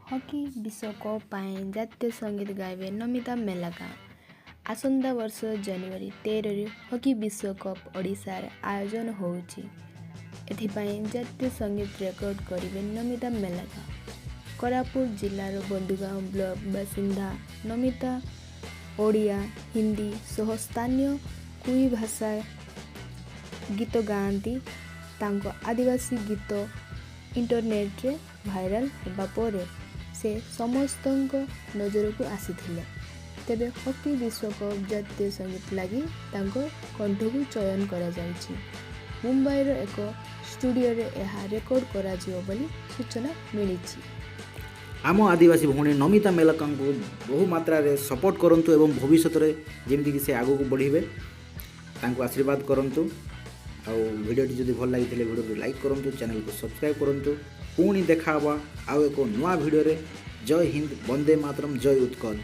Hockey ବିଶ୍ୱକପ୍ ପାଇଁ ଜାତୀୟ ସଙ୍ଗୀତ ଗାଇବେ ନମିତା ମେଲାକା। ଆସନ୍ତା ବର୍ଷ ଜାନୁଆରୀ 13ରେ ହକି ବିଶ୍ୱକପ୍ ଓଡ଼ିଶାରେ ଆୟୋଜନ ହେଉଛି। ଏଥିପାଇଁ ଜାତୀୟ ସଙ୍ଗୀତ ରେକର୍ଡ଼ କରିବେ ନମିତା ମେଲାକା। କୋରାପୁଟ ଜିଲ୍ଲାର ବନ୍ଧୁଗାଁ ବ୍ଲକ ବାସିନ୍ଦା ନମିତା ଓଡ଼ିଆ, ହିନ୍ଦୀ ସହ ସ୍ଥାନୀୟ କୁଇ ଭାଷା ଗୀତ ଗାଆନ୍ତି। ତାଙ୍କ ଆଦିବାସୀ ଗୀତ ଇଣ୍ଟରନେଟ୍ରେ ଭାଇରାଲ୍ ହେବା ପରେ ସେ ସମସ୍ତଙ୍କ ନଜରକୁ ଆସିଥିଲେ। ତେବେ ହକି ବିଶ୍ୱକପ୍ ଜାତୀୟ ସଙ୍ଗୀତ ଲାଗି ତାଙ୍କ କଣ୍ଠକୁ ଚୟନ କରାଯାଇଛି। ମୁମ୍ବାଇର ଏକ ଷ୍ଟୁଡ଼ିଓରେ ଏହା ରେକର୍ଡ଼ କରାଯିବ ବୋଲି ସୂଚନା ମିଳିଛି। ଆମ ଆଦିବାସୀ ଭଉଣୀ ନମିତା ମେଲକାଙ୍କୁ ବହୁ ମାତ୍ରାରେ ସପୋର୍ଟ କରନ୍ତୁ ଏବଂ ଭବିଷ୍ୟତରେ ଯେମିତିକି ସେ ଆଗକୁ ବଢ଼ିବେ, ତାଙ୍କୁ ଆଶୀର୍ବାଦ କରନ୍ତୁ। ଆଉ ଭିଡ଼ିଓଟି ଯଦି ଭଲ ଲାଗିଥିଲେ, ଭିଡ଼ିଓକୁ ଲାଇକ୍ କରନ୍ତୁ, ଚ୍ୟାନେଲକୁ ସବସ୍କ୍ରାଇବ୍ କରନ୍ତୁ। ପୁଣି ଦେଖା ହେବା ଆଉ ଏକ ନୂଆ ଭିଡ଼ିଓରେ। ଜୟ ହିନ୍ଦ, ବନ୍ଦେ ମାତରମ୍, ଜୟ ଉତ୍କଳ।